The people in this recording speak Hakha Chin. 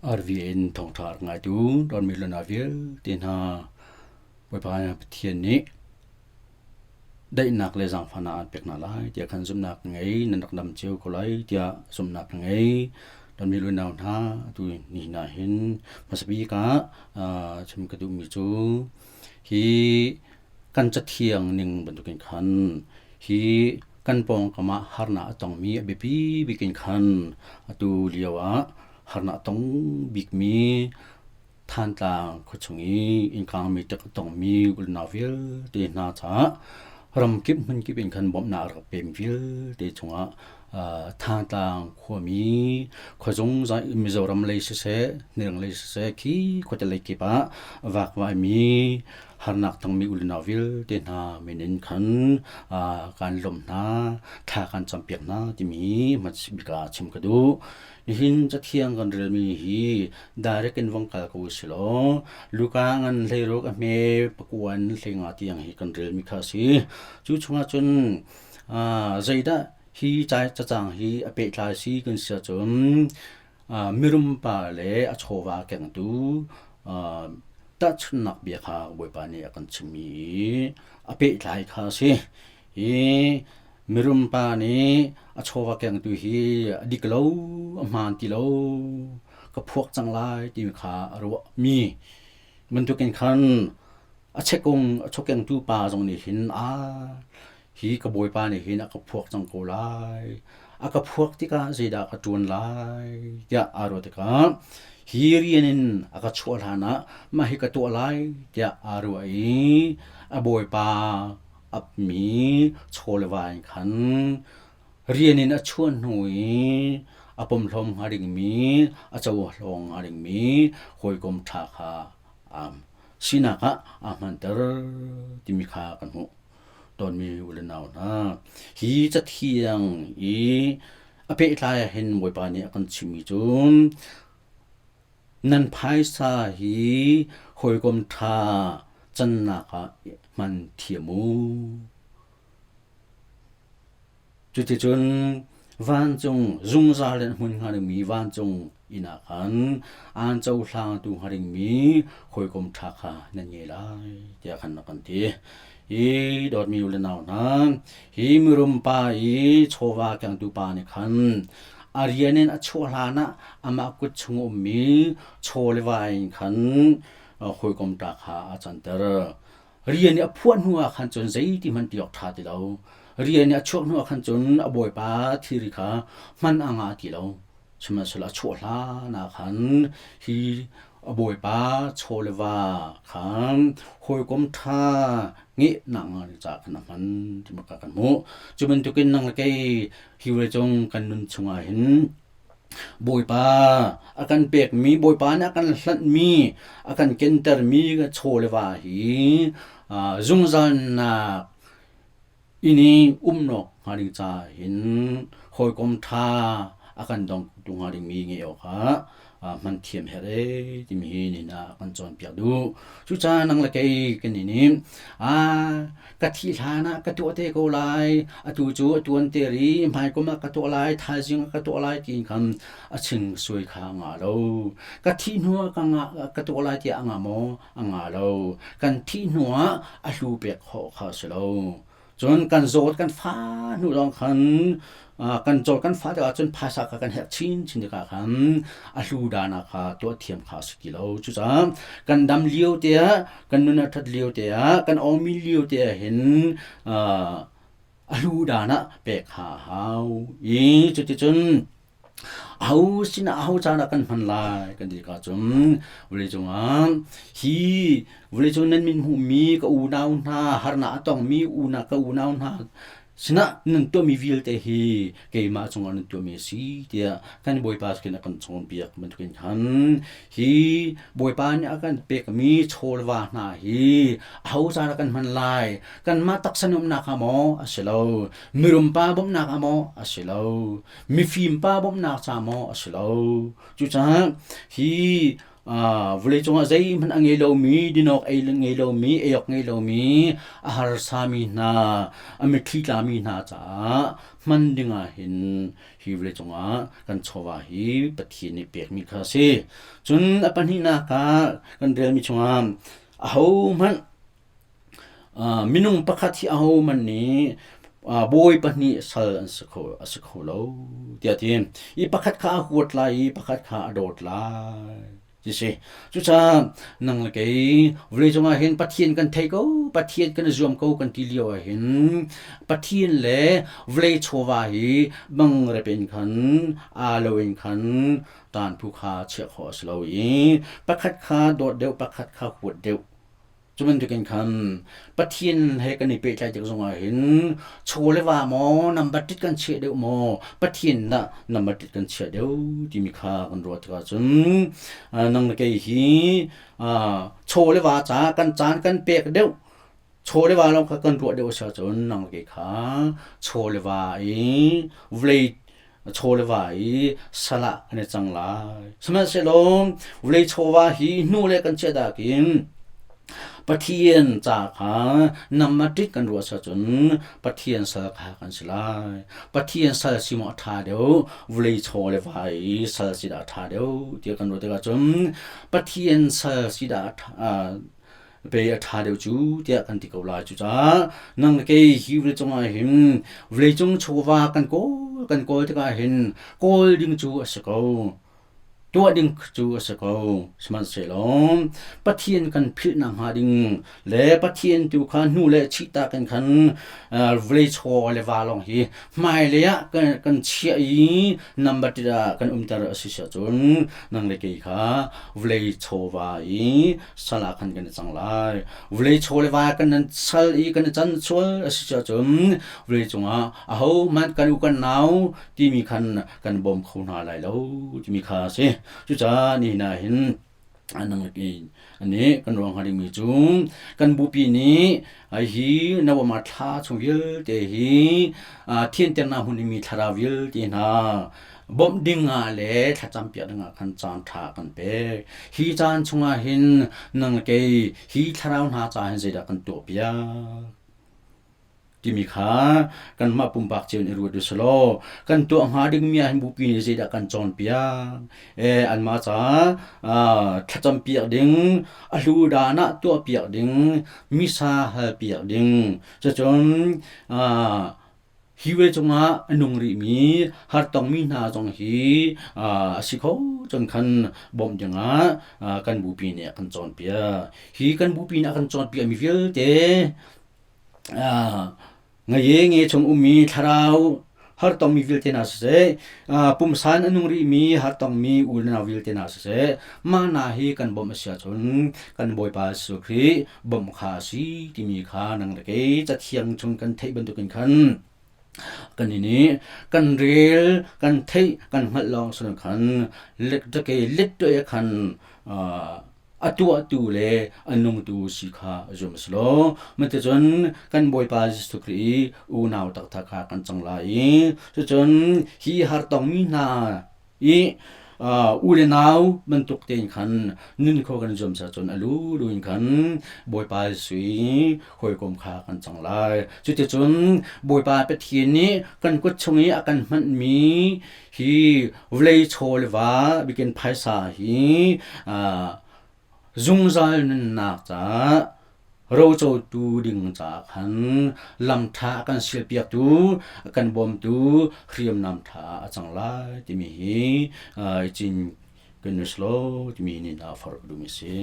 RVN thawngṭha rak ngaitu Don Milona vialte hna Bawipa Pathian nih daihnak le zaangfahnak aan pek hna lai tiah khan zumhnak ka ngei. Nan rak dam cio ko lai tiah zumhnak ka ngei. Don Milona hna atu nihin ah hin hmasa bik ah chim ka duhmi cu hi kan cathiang ning bantukin khan hi kan pawngkam ah harnak a tongmi a biapi bik in khan atu lio ah harnak a tong bikmi Thantlang khuachung i innkang metek a tongmi unau vialte hna caah ramkip hmunkip in khan bawmhnak a rak pem vialte chungah Thantlang khuami khuazung Mizoram lei siseh, Hniring lei siseh khi khuate lei kip ah vakvaimi harnak tongmi unau vialte hna min in khan kan lawmh hna, thla kan campiak hna timi hmasabik ah chim ka duh. Nihin cathiang kan relmi hi direct in vong kal ko usih law Luka ngan hleiruk a hme pakuan hleinga tiang hi kan relmi kha a si. Cu chungah cun zeidah hi cacang hi a pehtlai si kan si ahcun mirum pa le a chawva kengtu tahchunhnak bia kha Bawipa nih a kan chimmi i a pehtlai kha a si. Hi mirum pa nih a chawva kengtu hi a dik lo, a hmaan ti lo, ka phuak cang lai timi kha a ruahmi bantukin khan a chekung a chawkengtu pa zong nih hin a hi ka bawipa nih hin a ka phuak cang ko lai a ka phuak tikah zeidah ka ṭuan lai tiah aa ruah tikah hi rian in a ka chuah hlan ah mah hi ka tuah lai tiah aa ruah i a bawipa apmi chaw le va in khan rian in a chuah hnu i a pomhlawm hnga dingmi a cohlawng hnga dingmi hawikom ṭha kha sinak ah aa hmanter timi kha kan hmuh. Tawnmi u le nau hna, hi cathiang i a pehtlai ah hin Bawipa nih a kan chimmi cu nan phaisa hi hawikom ṭha cannak ah hman thiam u. Cuticun vancung zungzal in a hmun hnga dingmi vancung inn ah khan aan cohlangtu hnga dingmi hawikom ṭha kha nan ngei lai tiah khan a kan ti. Hi dawtmi u le nau hna, hi mirum pa i chawva kengtu pa nih khan a rian in a chuah hlan ah amah kut chung a ummi chaw le va in khan hawikom ṭha kha a canter. Rian i a phuah hnu ah khan cun zeiti hmanh ti awk ṭha ti lo. Rian i a chuak hnu ah khan cun a bawipa thilri kha hman a ngah ti lo. Sihmanhsehlaw a chuah hlan ah khan hi a bawipa chaw le va khan hawikom ṭha ngeihnak caah khan a hman ti bak kan hmuh. Cu bantukin nang le kei hi vawleicung kan nun chungah hin Bawipa a kan pekmi, Bawipa nih a kan hlanhmi, a kan kentermi chaw le va hi zungzalnak inn i umnak hnga ding caah hin hawikom ṭha a kan dongtu hnga dingmi ngeih awkah hman thiam herh ee timi hi nihin ah kan cawnpiak duh. Cucaah nang le kei kan nih nih ka thih hlan ah ka tuah te ko lai, atu cu a tuan te ri, hmaikum ah ka tuah lai, thaizing ah ka tuah lai ti khan a ching suai kha a ngah lo. Ka thih hnu ah ka ngah ka tuah lai tiah a ngah maw? A ngah lo. Kan thih hnu ah a hlu pek khawh kha a si lo. Cun kan zawt kan fa hnu lawng khan kan cawl kan fa tikah cun phaisa kha kan herh chinchin tikah khan a hlu dan ah kha tuah thiam kha a si ti lo. Cucaah kan dam lio te ah kan nun a ṭhat lio te ah kan awmi lio te ah hin a hlu dan ah pek kha a hau i cuticun Aho sinah aho caan ah kan hman lai kan ti tikah cun vawleicung ah hi vawleicung nan min hmuhmi ka unau hna harnak a tongmi unau ka unau hna sinah nan tuahmi vialte hi keimah cungah nan tuahmi a si tiah kan Bawipa khin a kan cawnpiak bantukin khan hi Bawipa nih a kan pekmi chawlva hna hi aho caan ah kan hman lai kanmah taksa nuamhnak ah maw a si lo mirum pa bawmhnak ah maw a si lo mifim pa bawmhnak ca maw a si lo. Cucaah hi Vawleicung ah zeihmanh a ngei lomi, dinawk ei ngei lomi, ei awk ngei lomi, a harsami hna, a mitthli tlami hna caah hman ding ah hin hi vawleicung ah kan chawva hi Pathian nih pekmi kha a si. Cun a pahnihnak ah kan relmi chungah ahohmanh Minung pakhat hi ahohmanh nih bawi pahnih sal an si kho, a si kho lo tiah a ti. I pakhat kha a huat lai i pakhat kha a dawt lai ti si. Cucaah nang le kei vawleicung ah hin Pathian kan thei ko, Pathian kan i zuam ko kan ti lio ah hin Pathian le vawlei chawva hi bangrep in khan aa lo in khan ṭanphu kha chiah khawh a si lo i pakhat kha dawt deuh, pakhat kha huat deuh. Cu bantukin khan Pathian he kan i pehtlaih tik zongah hin chaw le va maw number tit kan chiah deuh maw Pathian dah number tit kan chiah deuh timi kha kan ruah tikah cun nang le kei hi chaw le va caah kan caan kan pek deuh chaw le va lawng kha kan ruah deuh a si ahcun nang le kei kha chaw le va i vawlei chaw le va i sal ah kan i cang lai. Sihmanhsehlaw vawlei chawva hi hnu le kan chiah dakin Pathian ca kha nama ṭit kan ruah cun Pathian sal kha kan si lai. Pathian sal si maw a ṭha deuh, vawlei chaw le va i sal si dah a ṭha deuh tiah kan ruah tikah cun Pathian sal si dah a pei a ṭha deuh cu tiah kan ti ko lai. Cucaah nang le kei hi vawleicung ah hin vawleicung chawva kan kawl kan kawl tikah hin kawl ding cu a si ko. Tuah ding cu a si ko. Sihmanhsehlaw Pathian kan philh nakhnga ding le Pathian tu kha hnu le chihtak in khan vawlei chaw le va lawng hi hmailei ah kan chiah i number tit ah kan umter a si ahcun nang le kei kha vawlei chawva i sal ah khan kan i cang lai. Vawlei chaw le va kan nan sal i kan i can sual a si ahcun vawlei cungah ahohmanh kan u kan nau timi khan kan bawm kho hna lai lo timi kha a si. Cucaah nihin ah hin nih kan ruah hnga dingmi cu kan bupi nih hi November thla chung vialte hi thianternak hmun i mi thlarau vialte hna bawmh ding ah le thlacam piak ding ah khan caan ṭha kan pek. Hi caan chungah hin nang le kei hi thlarau hna caah hin zeidah kan tuah piak? Timi kha kanmah pumpak cio in i ruat u law kan tuah hnga dingmi ah hin bupi nih zeidah kan cawnpiak? Anmah caah thlacam piak ding, a hlu dan ah tuah piak ding, misa hal piak ding, cucun Hi ve cungah a nung rihmi hartongmi hna zong hi a si kho cun khan bawmh dingah kan bupi nih a kan cawnpiak. Hi kan bupi nih a kan cawnpiakmi vialte ngaye nge chung ummi thlarau hartongmi vialte hna siseh, pumsan a nung rihmi hartongmi u le nau vialte hna siseh, mah hna hi kan bawmh a si ahcun kan Bawipa Jesuh Khrih bawmh kha a si timi kha nang le kei cathiang chung kan theih bantukin khan kan nih kan rel kan theih kan hngalh lawng si khan ke let khan a tuahtu le a nungtu si kha zum si law maticun kan Bawipa Jesuh Khrih i unau taktak kha kan cang lai i cucun hi hartongmi hna i u le nau bantuk tein khan nun kho kan zuam cun a lu lu in khan Bawipa sui hawikom kha kan cang lai. Cuticun Bawipa Pathian nih kan kut chung i a kan hmanhmi hi vawlei chaw le va bikin phaisa hi zungzal nunnak caah rocotu ding caah khan lam ṭha a kan sialpiaktu a kan bawmtu hriamnam ṭha a cang lai timi hi i cin kan us law timi nih a forh ka duhmi a si.